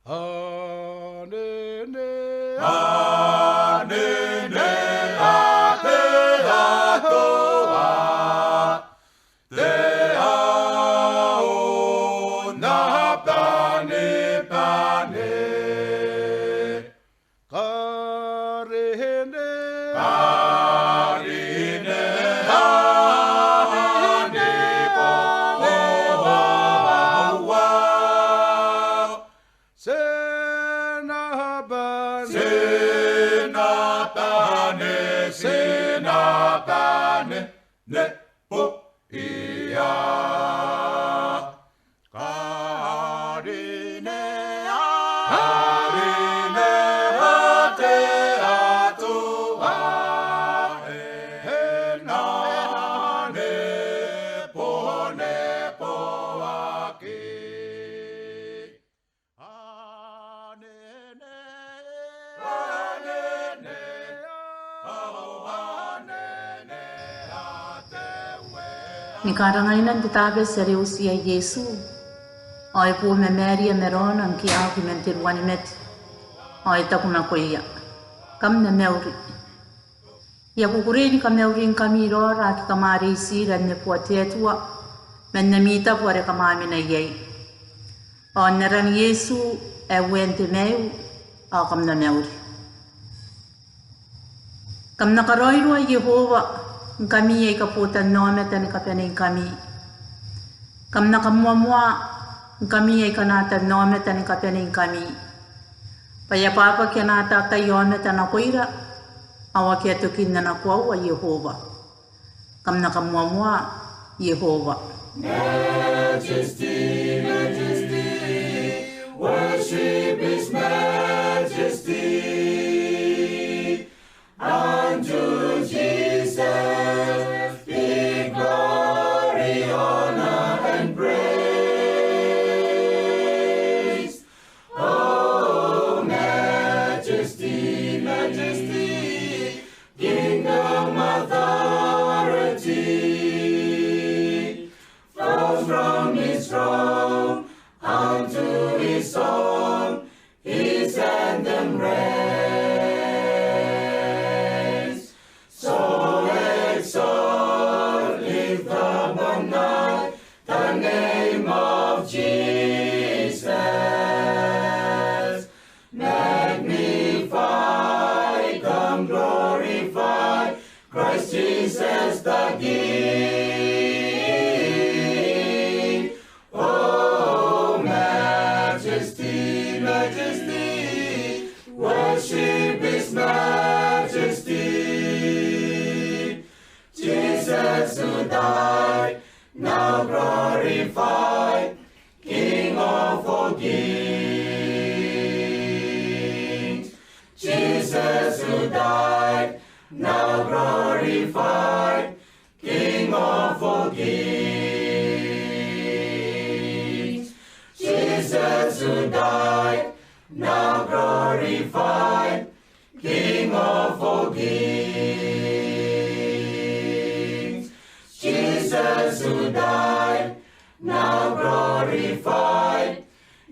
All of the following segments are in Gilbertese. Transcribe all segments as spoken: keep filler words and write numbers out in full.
Anene, anene, a te Atua, te Ao n Abanebane. Karene, karene, anene, koaua. Senabane, senabane, senabane, neboia. Karene, karene, a te Atua, e na neboa, neboaki. Ni karangaina n te Tabati are e uti iai Iesu, ao e bo ma Maria ma raona ngke a oki man te ruanimate, ao e taku nakoia, Kam na mauri. I a kukurei ni kamauringkami raora ake kam a reitira n neboa te Atua man ami tabo are kam a mena iai. Ao n aran Iesu ae Uea n te maiu, ao kam na mauri. Kam na karaoiroa Iehova, ngkami aika botannaomata ni kabaneingkami. Kam na kamoamoaa, ngkami aika natannaomata ni kabaneingkami. Bwa e abwabwaki ana atatai aomata nakoira, ao akea tokin ana koaua Iehova. Kam na kamoamoaa Iehova. Majesty, majesty, worship his majesty. Unto Jesus be glory, honor, and praise. Oh, majesty, majesty, kingdom, authority, flows from his throne unto his own, his anthem raise. So exalt, lift up on high the name of Jesus. Magnify, come glorify Christ Jesus the King. Oh, majesty, majesty, worship his majesty. Jesus who died, now glorified, King of all kings. Jesus who died, now glorified, King of all kings. Jesus who died, now glorified, King of all kings. Jesus who died, now glorified,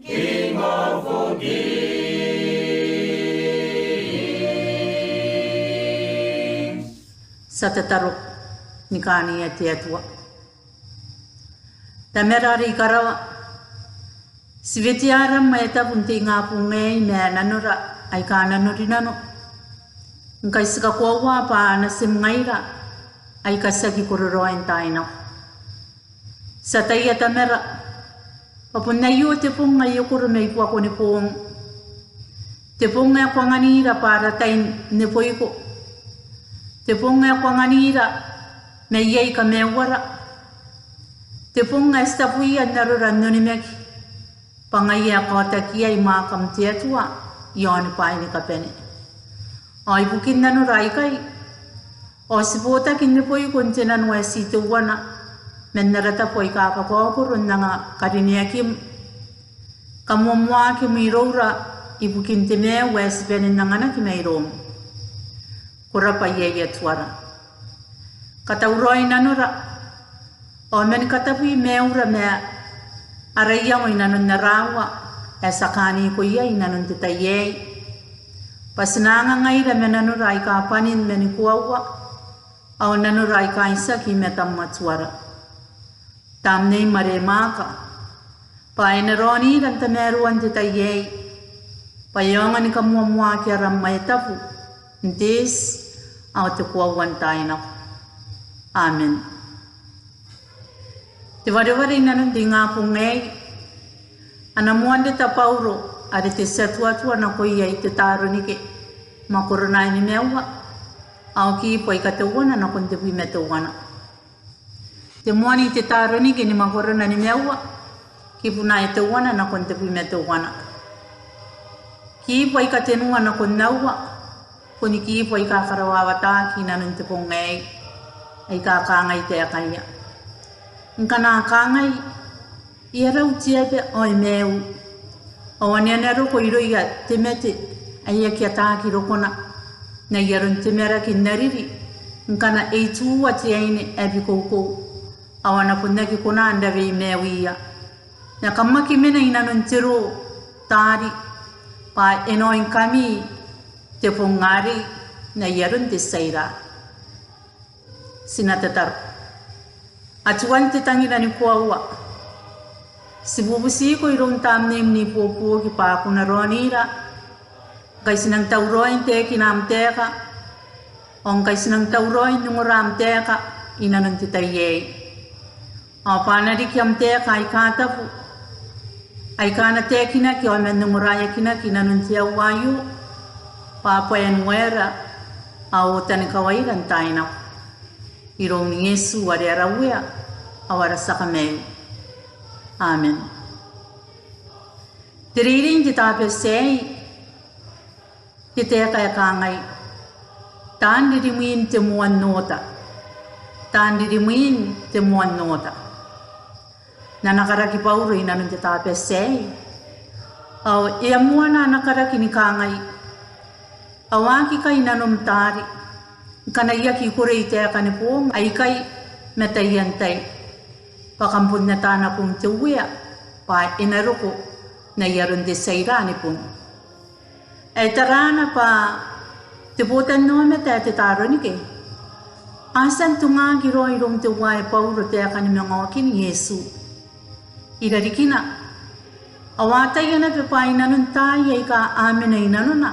King of all kings. Ti a tataro ni kaania te Atua. Tamara are i karawa, ti weteara ma ae tabu n te ingabong aei ma nanora aika nanorinano, ngkai ti kakoaua bwa natim ngaira aika ti aki kororaoi n taai nako. Ti ataia Tamara bwa bon aio te bong ae e koro mai buakoni boong, te bong ae ko anganira bwa ara tai n neboiko, te bong ae ko anganira mai iai kamaiuara, te bong ae ti tabuia n arora n onimaki, bwa ngaia ae kaotaki iai mwaakam te Atua i aoni bwaai ni kabane. Ao ibukin nanora aikai, ao ti botaki n neboiko n te nano ae ti teuana, man ara tabo aika kakaokoro n anga karineakim. Kamoamoaakim iroura ibukin te maiu ae ti bane n anganaki mairoum. Ko rabwa Iehova Atuara. Katauraoi nanora, ao mani katabui maiura ma ara iango i nanon ara aoa, ae ti a kaaniko iai inanon te tai aei, bwa ti na anga ngaira ma nanora aika bwanin mani koaua, ao nanora aika itiaki i matan matuara. Tamneim are e mwaaka, bwa e na raonira n tamaroan te tai aei, bwa e aonga ni kamoamoaaki aram ae tabu n te eti ao te koaua n taai nako. Amen. Te wareware inanon te ingabong aei, ana moan reta Bauro are te tia tuatua nakoia I-Tetaronike, mwakorona ae nimaua, ao kibu aika teuana nakon tebwi ma teuana. Te moan I-Tetaronike ni mwakorona nimaua, kibuna ae teuana nakon tebwi ma teuana. Kibu aika tenua nakon aua, bon kibu aika karawawataaki inanon te bong aei, aika kangai taekaia. Ngkana a kangai, E a rau te aba ao e maiu, ao ane a na roko irouia te mate ae aki ataaki rokona, n ai aron te maraki n ariri, ngkana e itiua te aine ae bikoukou, ao a na bon aki kona n rawei maiuia. Ma kam aki mena inanon te roo, taari, bwa e na oingkami te bong arei n ai aron te tia ira. Ti na tataro. Atuan te tangira ni koaua, ti bubutiko iroun Tamneim n ibuobuoki bwa ko na raonira ngkai ti nang tauraoi n taekina am taeka, ao ngkai ti nang tauraoi n ongora am taeka inanon te tai aei. Ao bwa a na riki am taeka aika tabu, aika a na taekinaki ao man ongoraeakinaki inanon te aoa aio, bwa a bwae n waera ao oota ni kawaira n taai nako. Iroun Iesu are ara Uea ao ara tia Kamaiu. Amen. Te reirei n te Tabati aei, te taeka ae kangai, Taan ririmwin te moan oota. Taan ririmwin te moan oota. N ana karaki Bauro inanon te Tabati aei, ao e a moana ana karaki ni kangai, Ao a aki kai nanom taari, ngkana I aki korei taekani boong aikai ma taian tai, bwa kam bon ata nabong te Uea, bwa e na roko n ai aron te tia ira ni bong. Ae taraana bwa te botannaomata ae Tetaronike a tia n tungaki raoi iroun teuae Bauro taekani manga okin Iesu. I rarikina, ao a ataia naba bwa i nanon taai aika a mena i nanona,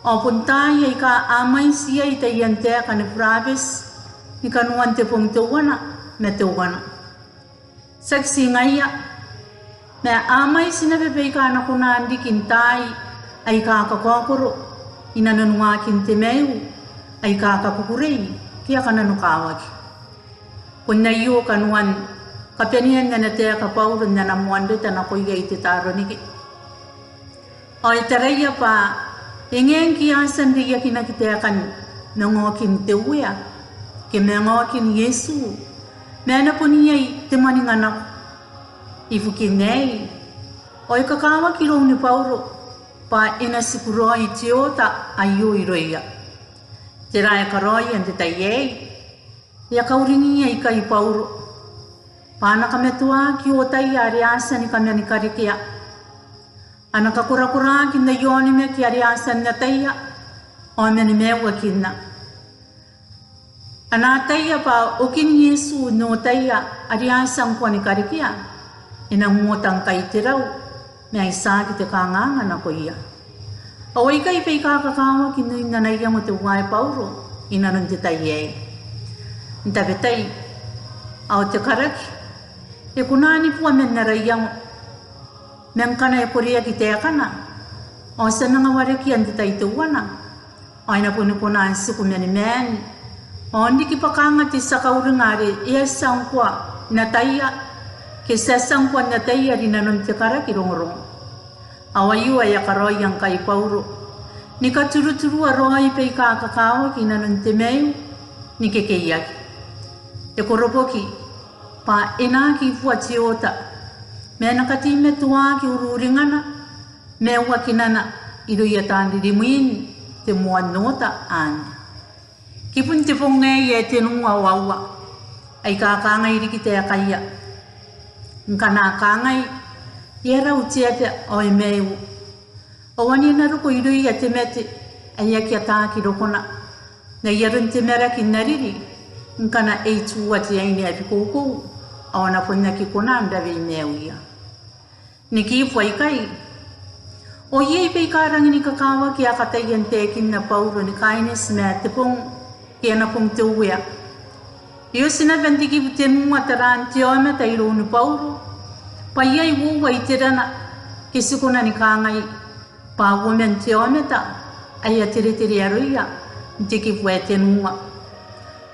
ao bon taai aika a mwaiti iai taian taeka ni burabeti ni kanoan te bong teuana ma teuana. Tiaki ti ngaia, ma a mwaiti naba baika a na kona n riki n taai aika kakaokoro i nanon waakin te maiu, aika kakukurei ke a kananokawaki. Bon aio kanoan kabanean ana taeka Bauro n ana moan reta nakoia I-Tetaronike. Ao e taraia bwa e ngae ngke a tia n reiakinaki taekan manga okin te Uea ke manga okin Iesu, ma e na bon iai te mwaninga nako. Ibukin aei, ao e kakawaki iroun Bauro bwa e na tiku raoi te oota aio irouia. Tera ae karaoia n te tai aei? E a kauringiia ikai Bauro bwa a na kamatoaki ootaia are a tia ni kamani karekea. A na kakorakoraaki n aia onimaki are a tia n ataia ao mani maiuakinna. A na ataia bwa okin Iesu n ootaia are a tia ngkoa ni karekea e nang oota ngkai te rau ma ai tiaki te kanganga nakoia. Ao aikai baika kakawaki n oin ana iango teuae Bauro i nanon te tai aei. N tabetai, ao te karaki e kona ni bua man ara iango, ma ngkana e koreaki taekana, ao ti a manga warekia n te tai teuana, ao e na boni kona n tiku mani maan, ao n riki bwa kaanga te tia kauringa are e a tia ngkoa n ataia, ke ti a tia ngkoa n ataia ri nanon te karaki rongorongo. Ao aio ae e a karaoia ngkai Bauro, ni katuruturua raoi baika kakawaki i nanon te maiu ni kekeiaki. E koroboki bwa e na aki bua te oota, ma e na kateimatoaki ururingana, maiuakinana irouia taan ririmwin te moan oota anne. Kibun te bong aei ae tenua ao aua, aika kangai riki taekaia. Ngkana a kangai, E a rau te aba ao e maiu. Ao ane e na roko irouia te mate ae aki ataaki rokona n ai aron te maraki n ariri ngkana e itiua te aine ae bikoukou ao a na bon aki kona n rawei maiuia. Ni kibu aikai, ao iai baika rangi ni kakawaki a kataia n taekinna Bauro ni kaineti ma te bong ke ana bong te Uea. E oti naba n te kibu tenua taraan te aomata iroun Bauro bwa iai uoua iterana, ke ti kona ni kangai bwa uoman te aomata ae a teretere aroia n te kibu ae tenua.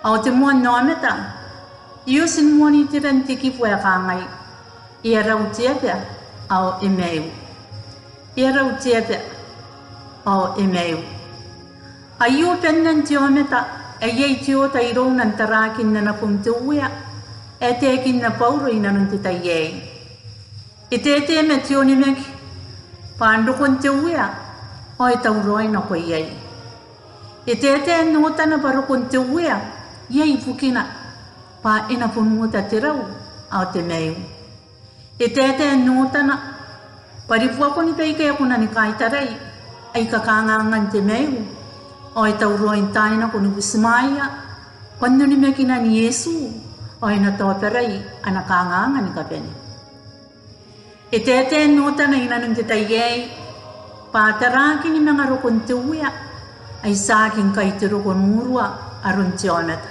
Ao te moan aomata e oti ni moan iteran te kibu ae kangai, e a rau te aba ao e maiu. E a rau te aba ao e maiu. Aio bannan te aomata ae iai te oota irouna n taraakin ana bong te Uea ae taekinna Bauro inanon te tai aei. E taetae ma te onimaki bwa n rokon te Uea ao e tauraoi nako iai. E taetae n ootana bwa rokon te Uea iai bukina bwa e na bon oota te rau ao te maiu. E taetae n ootana bwa ribuakon baika e kona ni kaitarai aika kangangan te maiu ao e tauraoi n taai nako ni butimwaea bwa n onimakinan Iesu ao e na taobarai ana kanganga ni kabane. E taetae n ootana inanon te tai aei bwa taraakin manga rokon te Uea ai tiaki ngkai te roko n urua aron te aomata,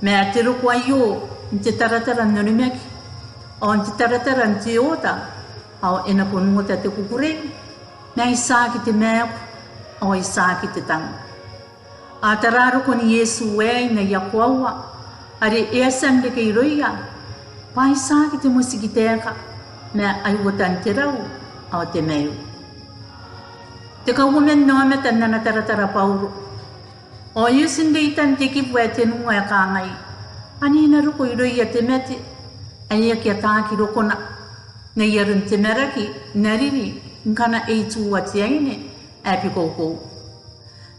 ma te roko aio n te taratara n onimaki ao n te taratara n te oota, ao e na bon oota te kukurei ma ai tiaki te maaku ao ai tiaki te tang. A tara rokon Iesu aei n aia koaua are e a tia n reke irouia bwa ai tiaki te motikitaeka ma ai uotan te rau ao te maiu. Te kauoman aomata n ana taratara Bauro ao e oti n reitan te kibu ae tenua ae kangai, ane e na roko irouia te mate ae aki ataaki rokona n ai aron te maraki n ariri ngkana e itiua te aine ae bikoukou.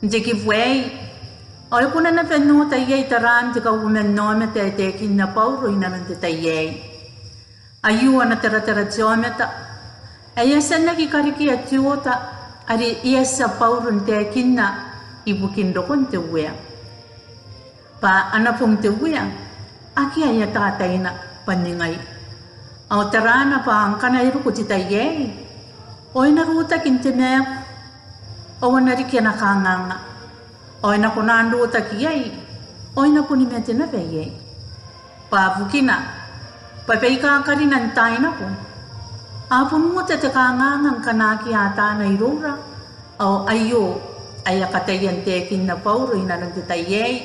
N te kibu aei ao e kona naba n oota iai taraan te kauoman aomata ae taekinna Bauro inanon te tai aei. Aio ana taratara te aomata ae e a tia n aki karekea te oota are e a tia Bauro n taekinna ibukin rokon te Uea. Bwa ana bong te Uea akea ae a tataina bwa n ningai. Ao taraana bwa ngkana e roko te tai aei ao e na rotaki n te maaku ao a na riki ana kanganga ao e na kona n rotaki iai ao e na boni mate naba iai. Bwa bukina bwa baika karina n taai nako a bon oota te kanganga ngkana akea ataana iroura. Ao aio ae a kataia n taekinna Bauro inanon te tai aei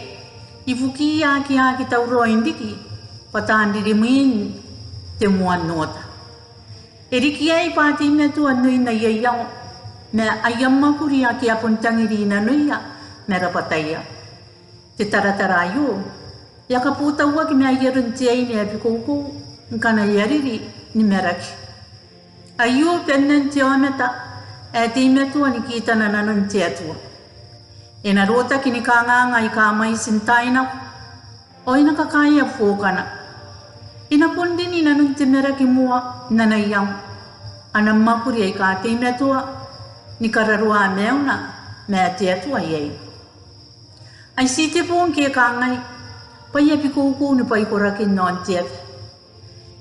ibukiia ake a aki tauraoi n riki bwa taan ririmwin te moan oota. E riki iai bwa a teimatoa n oin aia iango ma aia mwakuri ake a bon tangiri i nanoia ma rabwataia. Te taratara aio e a kabotauaki ma ai aron te aine ae bikoukou ngkana e a riri ni maraki. Aio bannan te aomata ae teimatoa ni kitana nanon te Atua. E na rotaki ni kanganga aika mwaiti n taai nako ao e na kakaea buokana. E na bon rin i nanon te maraki moa n ana iango, ana mwakuri aika teimatoa ni kararoa maiuna ma te Atua iai. Ai ti te bong ngke e kangai bwa e a bikoukou ni bwaikorakin aon te aba.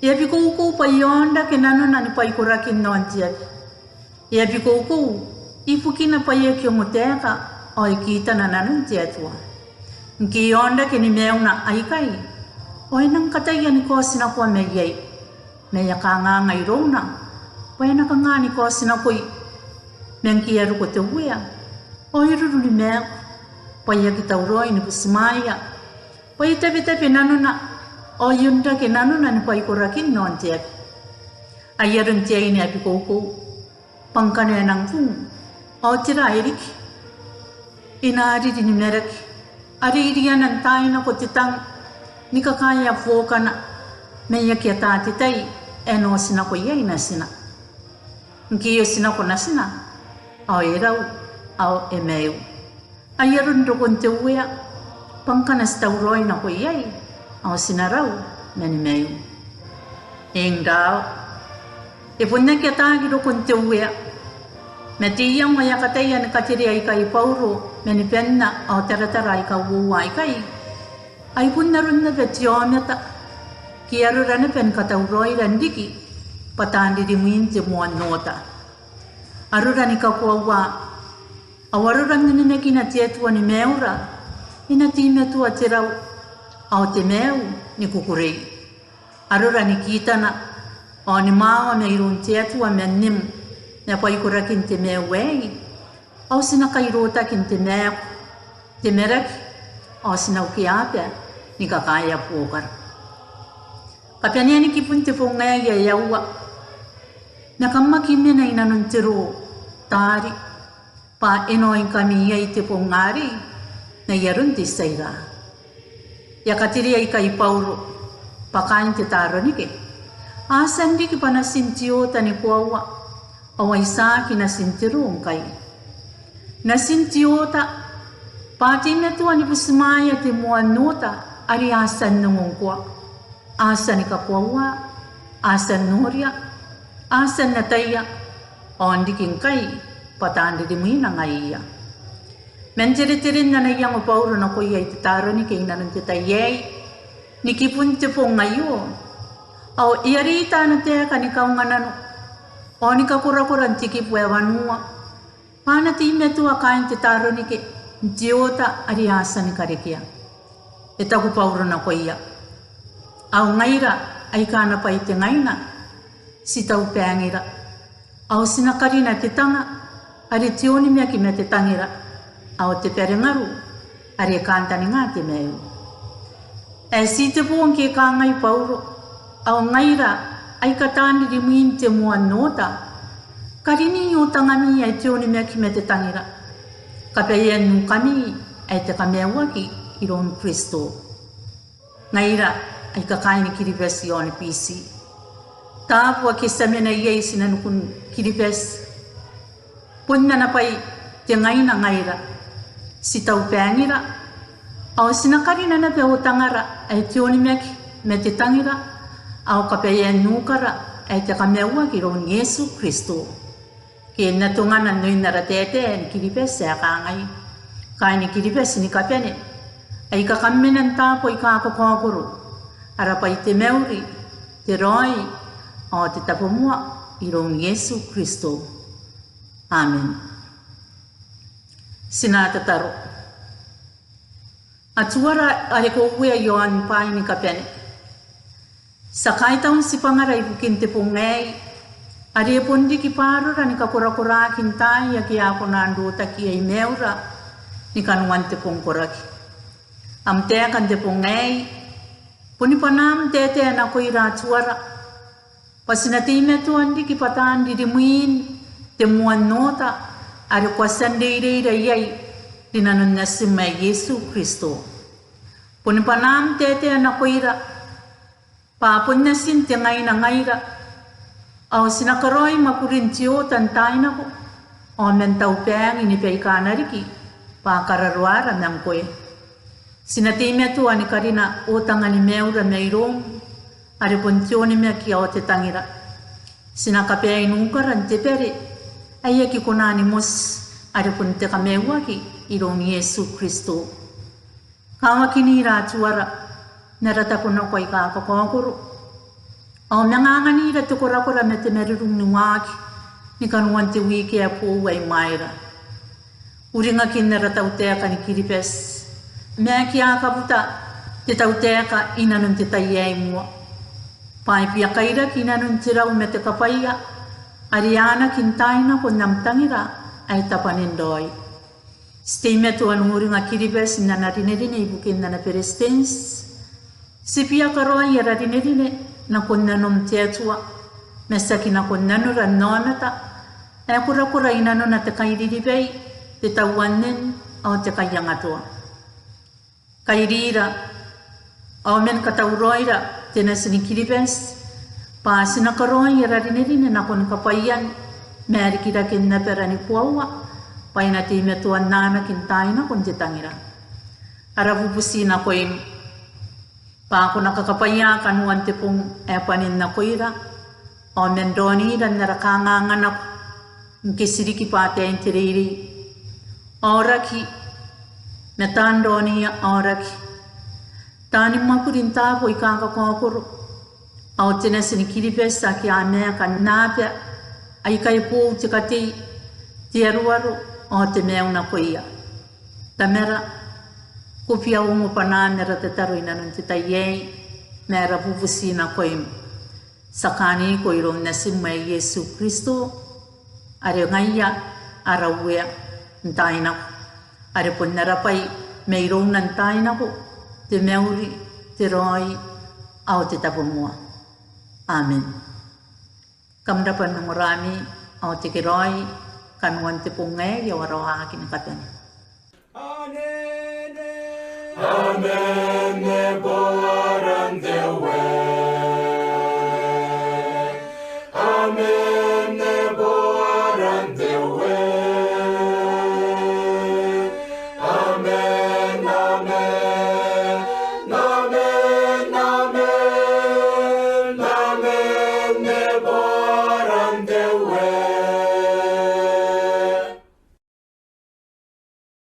E a bikoukou bwa e aonrake nanona ni bwaikorakin aon te aba. E a bikoukou ibukina bwa e aki ongotaeka ao e kitana nanon te Atua. Ngke e aonrake ni maiuna aikai ao e nang kataia ni kaotinakoa mai iai. Ma e a kanganga irouna bwa e na kanga ni kaotinakoi. Ma ngke e a roko te Uea ao e ruru ni maaku bwa e aki tauraoi ni butimwaea bwa e tabetabe nanona ao e onrake nanona ni bwaikorakin aon te aba. Ai aron te aine ae bikoukou bwa ngkana e nang bung ao tera e riki? E na riri ni maraki are e riana n taai nako te tang ni kakaea buokana ma e aki ata te tai ae e na otinako iai natina. Ngke e otinako natina ao e rau ao e maiu. Ai aron rokon te Uea bwa ngkana ti tauraoi nako iai ao ti na rau ma ni maiu. Eng rao. E bon aki ataaki rokon te Uea. Ma te iango ae e kataia ni katerea ikai Bauro, mani banna ao taratara aika uoua aikai, ai bon aron naba te aomata, ke arora naba ni katauraoira n riki bwa taan ririmwin te moan oota. Arora ni kakoaua, ao arora n onimakina te Atua ni maiura, e na teimatoa te rau ao te maiu ni kukurei. Arora ni kitana ao ni mwawa mairoun te Atua man nim, ma bwaikorakin te maiu aei, ao ti na kai rotaki n te maaku, te maraki, ao ti na ukeaba ni kakaea buokara. Kabanean kibun te bong aei ae aua, ma kam aki mena i nanon te roo, taari, bwa e na oingkami iai te bong arei n ai aron te tia ira. E a katerea ikai Bauro bwa kaain Tetaronike a tia n riki bwa natin te oota ni koaua, ao ai tiaki natin te roo ngkai. Natin te oota, bwa a teimatoa ni butimwaea te moan oota are a tia n ongo ngkoa, a tia ni kakoaua, a tia n noria, a tia n ataia, ao n riki ngkai bwa taan ririmwina ngaiia. Man teretere n ana iango Bauro nakoia i Tetaronike i nanon te tai aei, ni kibun te bong aio, ao e a reita ana taeka ni kaunganano ao ni kakorakora n te kibu ae wanua, bwa a na teimatoa kaain Tetaronike n te oota are a tia ni karekea. E taku Bauro nakoia: Ao ngaira aika ana bwai te ngaina, ti taubaangira, ao ti na karina te tanga are te onimaki ma te tangira, ao te barengaru are kantaninga te maiu. Ae ti te boo ngke e kangai Bauro: Ao ngaira aika taan ririmwin te moan oota, karini otangami ae te onimaki ma te tangira, kabaean nukami ae te kamaiuaki iroun Kristo. Ngaira aika kaaini Kiribati iaon Biti, taabo ake ti a mena iai i tinanikun Kiribati, bon ana bwai te ngaina ngaira. Ti taubaangira, ao ti na karina naba otangara ae te onimaki ma te tangira, ao kabaean nukara ae te kamaiuaki iroun Iesu Kristo. Ke n atongana n oin ara taetae ni Kiribati ae kangai: Kaaini Kiribati ni kabane aika kam mena n taabo aika kakaokoro, ara bwai te mauri, te raoi, ao te tabomoa iroun Iesu Kristo. Amen. Ti na tataro. Atuara are ko uea iaon bwaai ni kabane, ti a kaitau n tibwangara ibukin te bong aei, are e bon riki bwa arora ni kakorakoraki n taai ake a kona n rotaki iai maiura ni kanoan te bong koraki. Am taeka n te bong aei boni bwanaam n taetae nakoira Atuara, bwa ti na teimatoa n riki bwa taan ririmwin te moan oota are ko a tia n reireira iai rinanon Natim ae Iesu Kristo. Boni bwanaam n taetae nakoira bwa bon natin te ngaina ngaira, ao ti na karaoi mwakurin te oota n taai nako, ao man taubaang ni baika a na riki bwa kararoara ma ngkoe. Ti na teimatoa ni karina otangani maiura mairoum, are bon te onimaki ao te tangira. Ti na kabae nukara n te bere ae aki kona ni moti, are bon te kamaiuaki iroun Iesu Kristo. Kawakinira Atuara n ara tabo nako aika kakaokoro, ao manga anganira te korakora ma te marurung ni waaki ni kanoan te wiki ae boou ae i mwaira. Uringakin ara tautaeka ni Kiribati, ma ake a kabuta te tautaeka i nanon te tai ae i moa, bwa e bia kairaki i nanon te rau ma te kabwaia are a anaaki n taai nako n am tangira ae tabwanin raoi. Ti teimatoa n uringa Kiribati n ana rinerine ibukin ana beretitenti. Ti bia karaoi ara rinerine nakon nanom te Atua, ma tiaki nakon nanora n aomata ae korakora i nanona te kairiribai, te tauannen, ao te kaiangatoa. Kairira, ao man katauraoira te nati ni Kiribati, bwa ti na karaoi ara rinerine nakon kabwaian ma rikiraken abara ni koaua, bwa e na teimatoa n anaaki n taai nako n te tangira. Ara bubuti nakoim, bwa ko na kakabwaia kanoan te bong ae bwanin nakoira, Ao man raonira n ara kanganga nako ngke ti riki bwa ataein te reirei, aoraki ma taan raoniia aoraki, taani mwakuri n taabo aika kakaokoro, ao te nati ni Kiribati ake a maeka n aba aika e boou te katei, te aroaro ao te maiu nakoia. Tamara, ko bia ongo bwanaan ara tataro inanon te tai aei ma ara bubuti nakoim. Ti a kaaniko iroun Natim ae Iesu Kristo, are ngaia ara Uea n taai nako, are bon ara bwai mairouna n taai nako te mauri, te raoi ao te tabomoa. Amen. Kam rabwa n ongorami ao tekeraoi, kanoan te bong aei ao ara waaki ni kabane. Amen.